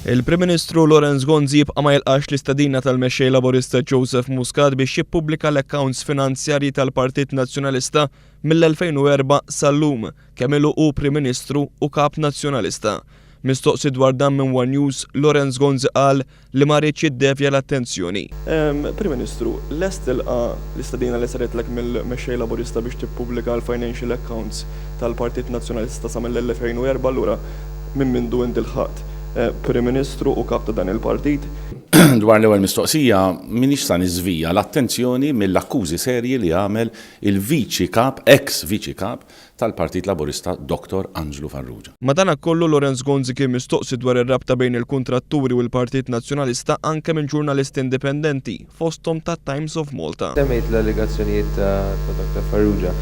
Il-Prim Ministru Lawrence Gonzi jibqa' ma jilqax l-istedina tal-Mexxej Laburista Joseph Muscat biex jippubblika l-accounts finanzjarji tal-Partit Nazzjonalista mill-2004 sal-lum, kemm ilu hu Prim Ministru u Kap Nazzjonalista. Mistoqsi dwar dan minn one News, Lawrence Gonzi qal li ma riedx jiddevja l-attenzjoni. Prim Ministru, lest tilqa' l-istedina li saritlek mill-Mexxej Laburista biex tippubblika l-financial accounts tal-Partit Nazzjonalista sa mill-2004 allura minn mindu inti lħaqt Prim Ministru u Kap ta' dan il-partit? Dwar l-ewwel mistoqsija, m'iniex sa niżvija l-attenzjoni mill-akkużi serji li għamel il-Viċi Kap, eks Viċi Kap, tal-Partit Laburista Dottor Anġlu Farrugia. Madanakollu Lawrence Gonzi kien mistoqsi dwar ir-rabta bejn il-kuntratturi u l-Partit Nazzjonalista anke minn ġurnalisti indipendenti, fosthom tat-Times of Malta. Semmejt l-allegazzjonijiet ta' Dottor Farrugia.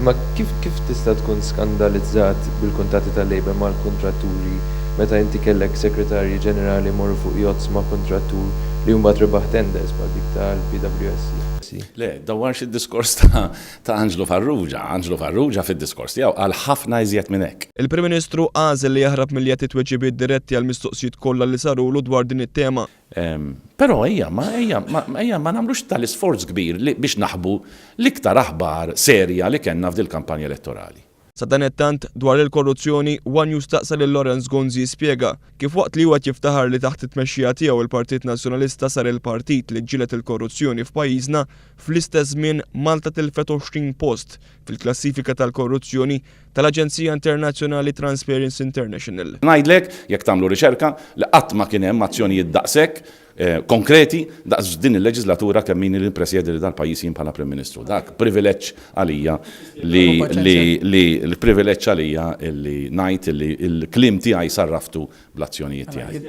Imma kif kif tista' tkun skandalizzat bil-kuntatti tal-Labour mal-kuntratturi meta inti kellek Segretarji Ġenerali jmorru fuq yachts ma' kuntrattur li mbagħad rebaħ tenders bħal dik tal-PWSC? Le, dawwarx id-diskors ta' Ta' Anġlu Farrugia. Anġlu Farrugia fid-diskors tiegħu qal ħafna iżjed minn hekk. Il-Prim Ministru għażel li jaħrab milli jagħti tweġibiet diretti għall-mistoqsijiet kollha li sarulu dwar din it-tema. Però ejja ma ejja ma ejja ma nagħmlux tal-isforz kbir li biex naħbu l-iktar aħbar serja li kellna f'dil-kampanja elettorali. Sadanittant, dwar il-korruzzjoni, one News staqsa lil Lawrence Gonzi jispjega kif waqt li huwa qed jiftaħar li taħt it-tmexxija tiegħu il-Partit Nazzjonalista sar il-partit li ġġieled il-korruzzjoni f'pajjiżna, fl-istess żmien Malta tilfet 20 post fil-klassifika tal-korruzzjoni tal-aġenzija internazzjonali Transparency International. Ngħidlek, jekk tagħmlu riċerka, li qatt ma kien hemm azzjonijiet daqshekk konkreti daqs f'din il-leġislatura kemm ili nippresjedi lil dal-pajjiż jien bħala Prim Ministru. Dak privileġġ għalija li li li l-privileġġ għalija li ngħid li l-kliem tiegħi sarraftu bl-azzjonijiet tiegħi.